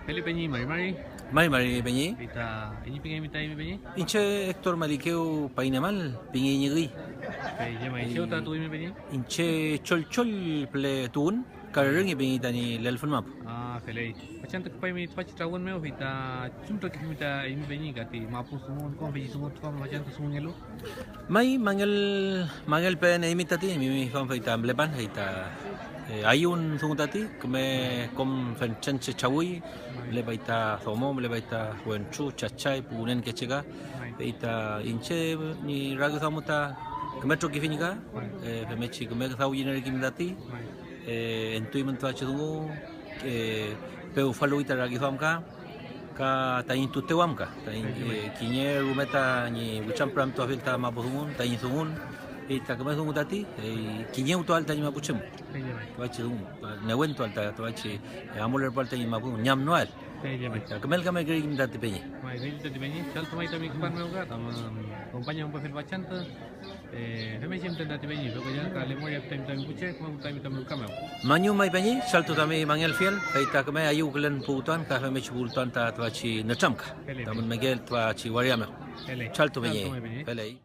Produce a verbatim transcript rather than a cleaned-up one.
Felipe ñi mari mari. Mari mari peñi. Fey ta, ¿iney pingeymi ta eymi peñi? Iñche Héctor Malikew Painemal pingey ñi üy. Fey llemay, ¿chew ta tuwimi peñi? Iñche Cholchol püle tuwün, Karerüñi peñi tañi lelfün mapu. Ah, feley. Fachantü küpaymi tüfachi trawün mew, fey ta ¿chem trokifimi ta eymi peñi ka ti mapu dungun, kom feychi dungu tüfa fachantü dungungelu? May, mangel, mangelpeen eymi tati, eymi mi duam fey ta mülepan, fey ta, eh, ayüwün dungu tati, küme kom fentren che chawüy, mülepay ta domo, mülepay ta wentru, chachay, pu wünenkeche ka, fey ta iñche ñi rakiduam ta küme trokifiñ ka, eh, femngechi küme küdawyenerkimi tati, eh, entuymün tüfachi dungu, eh, pewfaluwi ta rakiduam ka, ka taiñ tutewam ka, taiñ, eh, kiñe rume tañi witrampüramtuafiel ta mapu dungun, taiñ dungun, fey ta küme dungu tati, eh, kiñewtuael tañi mapuche mu. Tüfachi dungu, newentuael ta tüfachi, eh, amulerpuael tañi mapu dungu, ñamnoael. Fey ta kümelkamekerkimi tati peñi. May, fey tati peñi, chaltu may tami küpan mew ka, tami kompaña mu pefel fachantü. Eh, femngechi müten tati peñi, fey ko llaka lemoria tami, tami pu che, küme tami, tami ruka mew. Mañum may peñi, chaltu tami mangelfiel, fey ta küme ayüwkülen puwtuan ka femngechi puwtuan ta tüfachi nütramka, tamün mekeel tüfachi waria mew. Feley. Chaltu peñi. Chaltu may peñi. Feley.